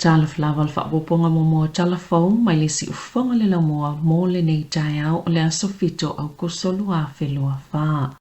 Talofa lava le faaopoopoga muamua o tala fou mai le siufofoga le laumua mo lenei taeao o le aso 7 o Aokuso 2024.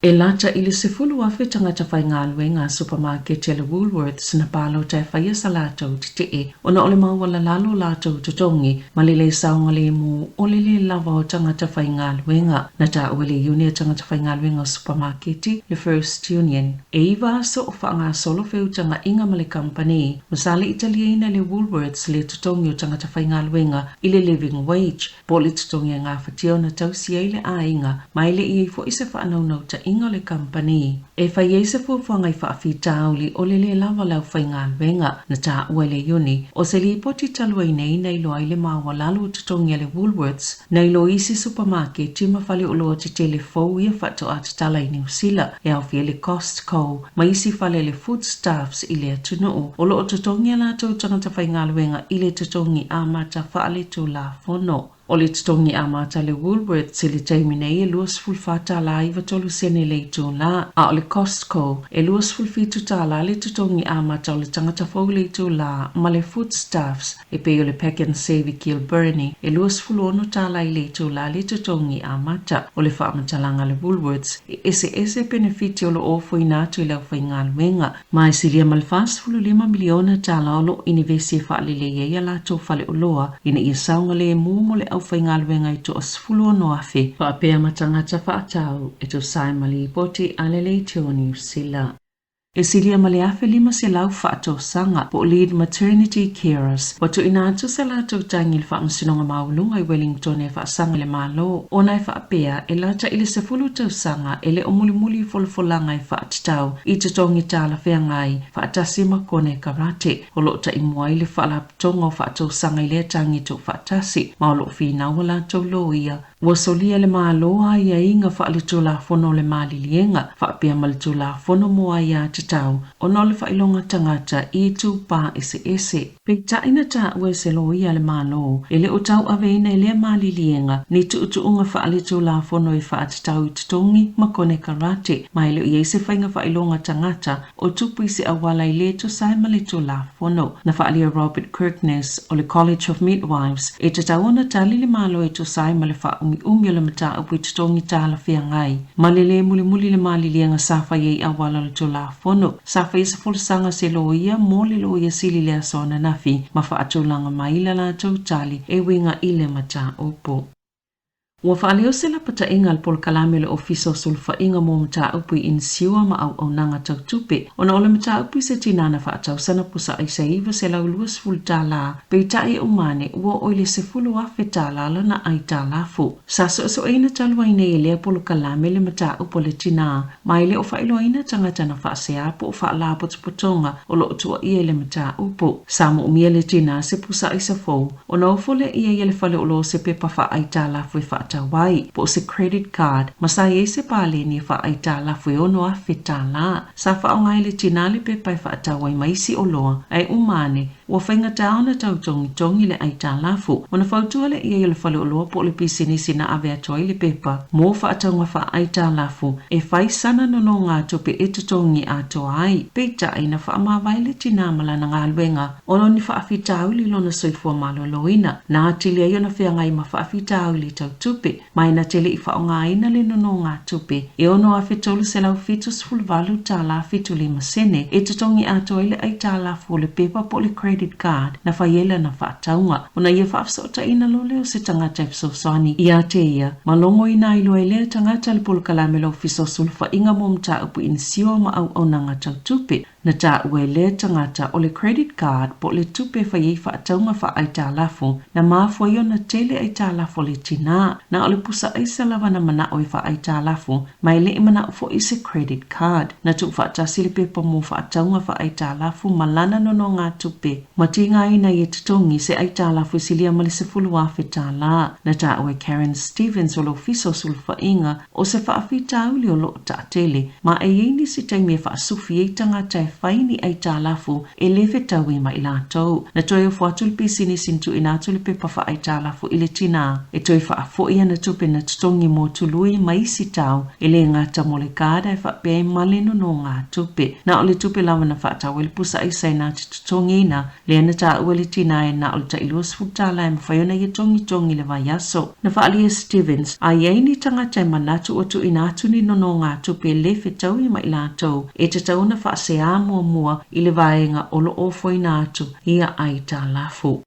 E lata i le 10,000 tagata faigaluega a supamaketi a le Woolworths na palota e faia sa latou tetee ona o le maualalalo o latou totogi ma le lē saogalemu o le lē lava o tagata faigaluega. Na taua e le Iuni a Tagata Faigaluega o Supamaketi, le First Union, e iva aso o faagasolo feutagaiga ma le kamupani, ma sa le i taliaina e le Woolworths le totogi o tagata faigaluega i le living wage, po o le totogi e gafatia ona tausi ai le aiga, ma e le i i ai foi se faanaunautaiga o le kamupani e fai ai se fuafuaga i faafitauli o le lē lava o le aufaigaluega. Na taua e le Iuni o se lipoti talu ai nei na iloa ai le maualalo o totogi a le Woolworths Nai lo isi supamaketi ma faleoloa tetele fou ia faatoa tatala i Niu Sila, e aofia ai le Costco ma isi fale a le Foodstuffs i le atunuu, o lo o totogi a latou tagata faigaluega i le totogi amata faaletulafono. O le totogi amata a le Woolworths i le taimi nei e $24 tala 93 sene le itulā, a o le Costco e $27 tala le totogi amata o le tagata fou i le itulā ma le Foodstuffs E pei o le Pak'nSave i Kilbirnie, e 26 tala i le itulā le totogi amata. O le faamatalaga a le Woolworths, e eseese penefiti o lo o ofoina atu i le aufaigaluega, ma e silia ma le $45 miliona tala o lo o inivesi e faalelei ai a latou faleoloa ina ia saogalemu mo le aufaigaluega e toa 16,000 faapea ma tagata faatau, e tusa ai ma lipoti a le Leitio o Niu Sila. E silia ma le 1,500 faatausaga po o lead maternity carers ua tuuina atu sa latou tagi i le Faamasinoga Maualuga i Wellington e faasaga i le Malo ona e faapea e lata i le 10 tausaga e le o mulimuli i folafolaga e faatatau i totogi talafeagai faatasi ma konekarate o lo o taimua ai le Faalapotopotoga o Faatausaga i lea tagi tuufaatasi ma o lo o finau a latou loia Ua solia le Malo aiaiga faaletulafono o le maliliega faapea ma le Tulafono mo Aiatatau ona o le faailoga tagata i itupā eseese. Peitai na taua e se loia a le Malo e le o tauaveina e lea maliliega ni tuutuuga faaletulafono e faatatau i totogi ma konekarate ma e le o i ai se faiga faailoga tagata o tupu i se auala e lē tusa ai ma le Tulafono. Na faaalia e Robert Kirkness o le College of Midwives e tatau ona tali le Malo e tusa ai ma le faaumiumi o le mataupu i totogi talafeagai ma le lē mulimuli le maliliega sa fai ai auala o le Tulafono. Sa faia se folasaga se loia mo le Loia Sili i le aso ananafi ma faatulaga mai la latou tali e uiga i le mataupu. Ua faaleo se lapataiga a le Polokalame o le Ofisa o Sulufaiga mo Mataupu i Inisiua ma Auaunaga Tau Tupe ona o le mataupu i se tinā na faatausana pusa aisa e $920 tala, peitai e uma ane ua oo i le $10,000 tala lana aitalafu. Sa suesueina talu ai nei e lea polokalame le mataupu a le tinā ma e le o faailoaina tagata na faasea po o faalapotopotoga o lo o tuuaia i le mataupu. Sa moomia le tinā se pusa aisa fou Ona ofo lea i ai e le faleoloa o se pepa faaaitalafu e faatau ai, po o se credit card, ma sa i ai se paleni e faaaitalafu e $6,000. Sa faaaoga e le tinā le pepa e faatau ai ma isi oloa, ae uma ane, ua faigata ona tau togitogi le aitalafu. Ona fautua lea i ai o le faleoloa po o le pisinisi na ave atu ai le pepa mo faatauga faaaitalafu e fai sana nonogatupe e totogi atoa ai. Peitai, na faamavae le tinā ma lana galuega Ona o ni faafitauli i lona soifua maloloina, na atili ai ona feagai ma faafitauli tau tupe, ma e na te le i faaaogaina le nonogatupe e $6,378 tala 75 sene e totogi atoa ai le aitalafu o le pepa po o le credit card na fai ai lana faatauga. Ona ia faafesootaiina loa lea o se tagata e fesoasoani ia te ia, ma logoina ai loa e lea tagata le polokalame o le Ofisa o Sulufaiga mo Mataupu Inisiua ma Auaunaga Tau Tupe. Na taua e lea tagata o le credit card po o le tupe e fai ai faatauga faaaitalafu, na mafua ai ona tele aitalafu a le tinā. Na o le pusa aisa lava na manao e faaaitalafu, ma e le i manao foi i se credit card. Na tuufaatasi le pepa mo faatauga faaaitalafu ma lana nonogatupe, ma tigaina ai e totogi se aitalafu e silia ma le $10,000. Na taua e Karen Stevens o le Ofisa o Sulufaiga O se faafitauli o lo o taatele, ma e i ai nisi taimi e faasufi ai tagata e fai ni aitalafu e le fetaui ma i latou. Na toe ofo atu le pisinisi na tuuina atu le pepa faaaitalafu i le tinā e toe faafoi ana tupe na totogi mo tului ma isi tau, e le gata mo le card ae faapea ai ma le nonogatupe. Na o le tupe lava na faatau ai le pusa aisa e na te totogiina, lea na taua e le tina e na o le tai $20 e mafai ona ia togitogi i le vaiaso. Na faaalia e Stevens, a i ai ni tagata e manatu ua tuuina atu ni nonogatupe e le fetaui ma i latou, e tatau ona faaseā muamua i le vaega o lo o ofoina atu ia aitalafu.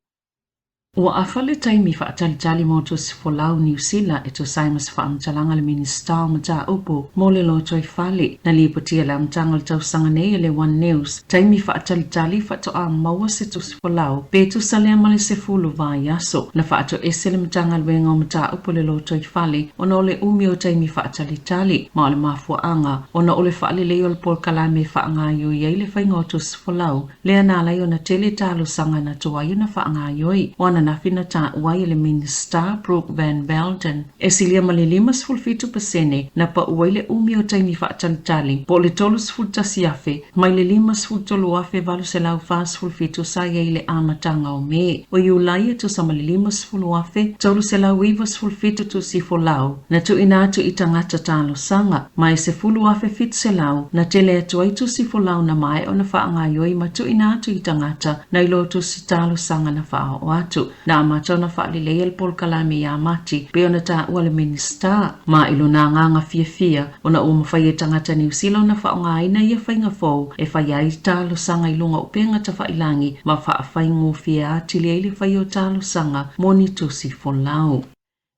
Ua afa le taimi faatalitali mo tusi folau Niu Sila e tusa ai ma se faamatalaga a le Minisita o Mataupu mo le Lotoifale. Na lipotia i le amataga o le tausaga nei e le One News, taimi faatalitali faatoa maua se tusi folau pe tusa lea ma le 10 vaiaso. Na faatoese le Matagaluega o Mataupu o le Lotoifale ona o le umi o taimi faatalitali, ma o le mafuaaga ona o le faalelei o le polokalame e faagaioi ai le faiga o tusi folau lea na ala ai ona tele talosaga na tuai ona faagaioi. O ananafi na taua ai e le Minisita Brooke Van Velden, e silia ma le 57% na pau ai le umi o taimi faatalitali, po o le 31,000 mai le 53,847 sa i ai i le amataga o Me. O Iulai e tusa ma le 50,397 tusi folau na tuuina atu i tagata talosaga, ma e 10,700 na tele atu ai tusi folau na maea ona faagaioi ma tuuina atu i tagata nai lo tusi talosaga na faaoo atu. Na amata ona faaleleia le polokalame ia Mati pei ona taua le Minisita, ma i lona agaga fiafia ona ua mafai e tagata Niu Sila ona faaaogaina ia faiga fou e faia ai talosaga i luga o upega tafailangi ma faafaigofie atili ai le faia o talosaga mo ni tusi folau.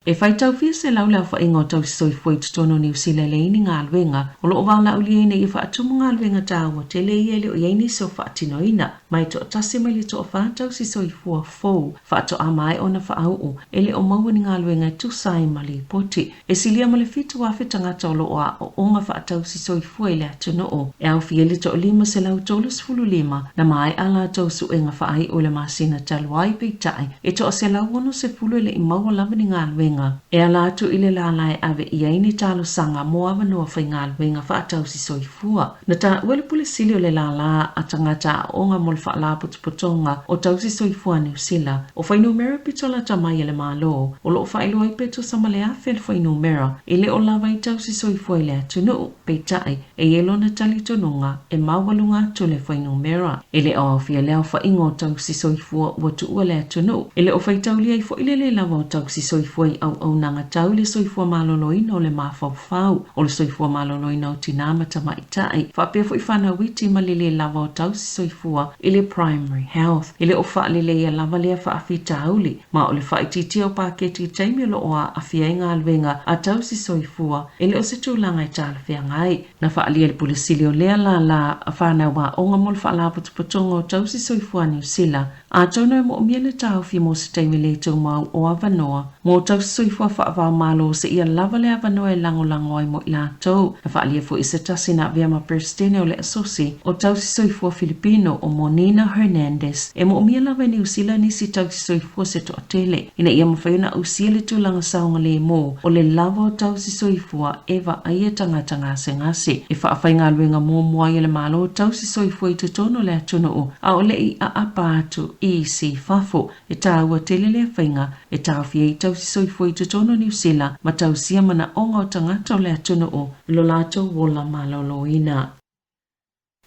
E faitau fia selau le aofaiga o tausisoifua i totonu o Niu Sila e leai ni galuega, o lo o valaaulia ina ia faatumu galuega taua tele ia e le o i ai nisi o faatinoina, ma e toatasi mai le toafa tausisoifua fou faatoa maea ona faauu e le o maua ni galuega e tusa ai ma lipoti. E silia ma le 7,000 tagata o lo o aoaoga faatausisoifua i le atunuu, e aofia ai le toa-535 na maea a latou suega faaiu i le masina talu ai, peitai, e toa-160 e le i maua lava ni galuega e ala atu i le lala e ave i ai ni talosaga mo avanoa faigaluega faatausisoifua. Na taua le Pule Sili o le Lālā a Tagata Aoga mo le Faalapotopotoga o Tausisoifua a Niu Sila, o fuainumera pito lata mai a le Malo, o lo o faailoa ai pe tusa ma le 1,000 le fuainumera e le o lava ai tausisoifua i le atunuu, peitai, e i ai lona talitonuga e maualuga atu le fuainumera. E le o aofia le aofaiga o tausisoifua ua tuua le atunuu, e le o faitaulia ai foi le le lava o tausisoifua i auaunaga tau i le soifua maloloina o le mafaufau, o le soifua maloloina o tinā ma tamaitai, faapea foi fanau iti ma le le lava o tausisoifua i le Primary Health. E le o faaleleia lava lea faafitauli, ma o le faaitiitia o paketi i taimi o lo o aafia ai galuega a tausisoifua e le o se tulaga e talafeagai. Na faaalia e le Pule Sili o lea lālā a fanau aoga mo le Faalapotopotoga o Tausisoifua a Niu Sila, atonu e moomia le taofi mo se taimi le tumau o avanoa mo tausisoifua faava-o-Malo seia lava le avanoa e lagolago ai mo i latou. Na faaalia foi se tasi na avea ma Peresetene o le Asosi o Tausisoifua Filipino o Monina Hernandez e moomia lava e Niu Sila nisi tausisoifua se toatele ina ia mafai ona ausia le tulaga saogalemu o le lava o tausisoifua e vaaia tagata gasegase. E faafaigaluega muamua ai e le Malo tausisoifua i totonu o le atunuu a o le i aapa atu i isi i fafo. E taua tele lea faiga e taofia ai tausisoifua i totonu o Niu Sila ma tausia manaoga o tagata o le atunuu i lo latou ola maloloina.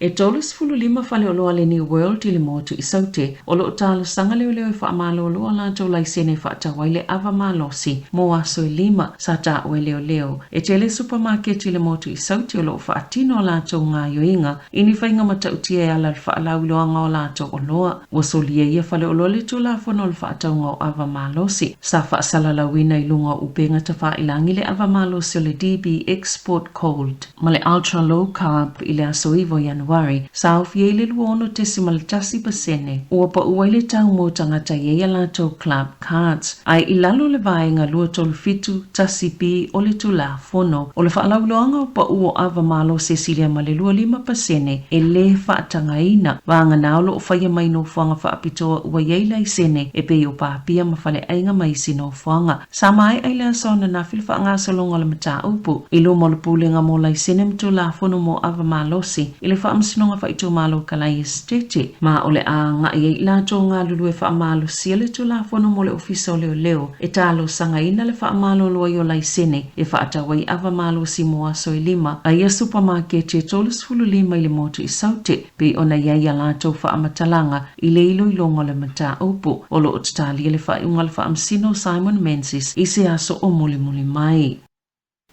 E 35 faleoloa a le New World i le motu i Saute o lo o talosaga leoleo e faamalolo a latou laisene e faatau ai le ava malosi mo aso e lima, sa taua e leoleo. E tele supamaketi i le motu i Saute o lo o faatino a latou gaoioiga i ni faiga matautia e ala i le faalauiloaga o latou oloa. Ua solia ia faleoloa le Tulafono o le Faatauga o Ava Malosi. Sa faasalalauina i luga o upega tafailangi le ava malosi o le DB Export Cold ma le Ultra Low Carb i le aso 9 o Ianuari, sa aofia i le 26.1%. Ua pau ai le tau mo tagata e i ai a latou Club Cards, ae i lalo o le vaega 237 1B o le Tulafono o le Faalauiloaga o Pau o Ava Malosi e silia ma le 25% e lē faatagaina, vagana o lo o faia mai nofoaga faapitoa ua i ai laisene e pei o pāpia ma faleaiga ma isi nofoaga. Sa maea i le aso ananafi le faagasologa o le mataupu i luma o le Pulega mo Laisene ma Tulafono mo Ava Malosi i le faamasinoga. Faamasinoga Faaitumalo Kalaia Setete, ma o le a agai ai i latou galulue faamalosia le Tulafono mo le Ofisa o Leoleo e talosagaina le faamalolo ai o laisene e faatau ai ava malosi mo aso e lima a ia supamaketi e 35 i le motu i Saute, pei ona i ai a latou faamatalaga i le iloiloga o le mataupu. O lo o tatalia le faaiuga a le Faamasino Simon Menzies i se aso o mulimuli mai.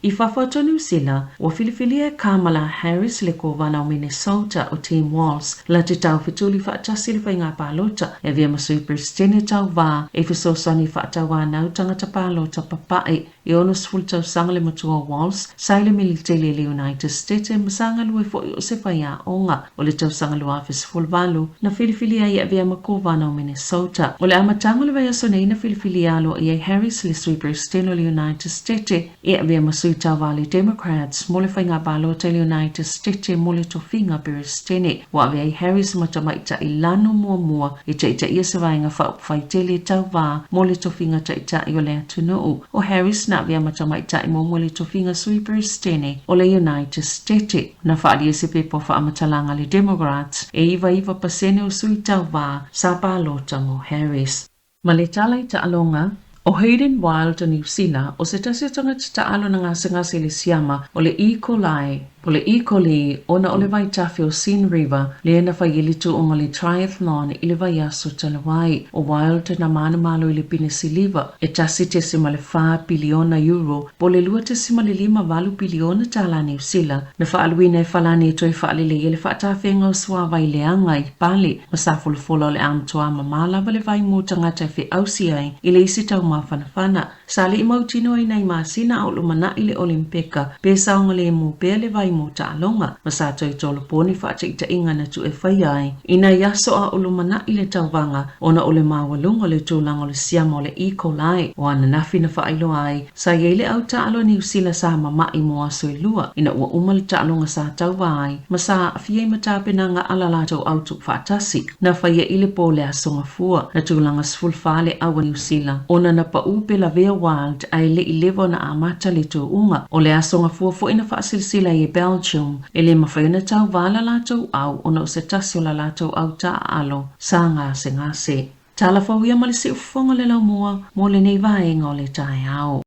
I fafo atu o Niu Sila, ua filifilia e Kamala Harris le Kovana o Minnesota o Tim Walz la te taufetuli faatasi i le faiga palota e avea ma Sui Peresetene tauvā e fesoasoani i faatauanau tagata palota papae. E 60 tausaga le matua o Walz, sa i le militeli i le United States ma sa galue foi o se faiaoga. O le tausaga 2018, na filifilia ai e avea ma Kovana o Minnesota. O le amataga o le vaiaso nei na filifilia aloaia ai Harris le Sui Peresetene o le United States e avea ma sui tauva a le Democrats mo le faiga palota i le United States mo le tofiga Peresetene. Ua avea ai Harris ma tamaitai lanu muamua e taitaia se vaega faaupufai tele e tauva mo le tofiga taitai o le atunuu. ʻO Harris na avea ma tamaitai muamua i le tofiga sui Peresetene o le United States. Na faaalia se pepa o faamatalaga a le Democrats e 99% o sui tauva sa palota mo Harris. Ma le tala i taaloga, ʻo Hayden Wilde o Niu Sila, ʻo se tasi o tagata taalo na gasegase i le siama o le E. coli, o le E. coli ona o le vaitafe o Seine River, lea na fai ai le tuuga o le triathlon i le vaiaso talu ai. ʻO Wilde na manumalo i le pine siliva e 1.4 piliona euro po o le 2.58 piliona tālā Niu Sila, na faaaluina e Falani e toe faalelei ai le faatafega o suavai leaga i Pale ma sa folafola o le a matuā mamā lava le vai mo tagata e feausi ai i le isi tau mafanafana. Sa le i mautinoa i nai masina a o lumanai le Olimpeka pe saogalemu pea le vai mo taaloga ma sa toe tolopo ni faataitaiga na tuu e faia ai i nai aso a o lumanai le tauvaga ona o le maualuga o le tulaga o le siama o le E. coli o ananafi na faailoa ai Sa i ai le au taalo Niu Sila sa mama'i mo aso e lua ina ua uma le taaloga sa tauva ai ma sa aafia ai ma tapenaga a la latou au tuufaatasi. Na faia i le po le Aso Gafua, na tulaga 14 le au a Niu Sila ona na pa'u pe lavea Wilde ae le i leva ona amata le tuuga. O le Aso Gafua foi na faasilasila ai e Belgium e le mafai ona tauva la latou au ona o se tasi o la latou au taaalo sa gasegase. Tala fou ia ma le siufofoga o le laumua mo lenei vaega o le taeao.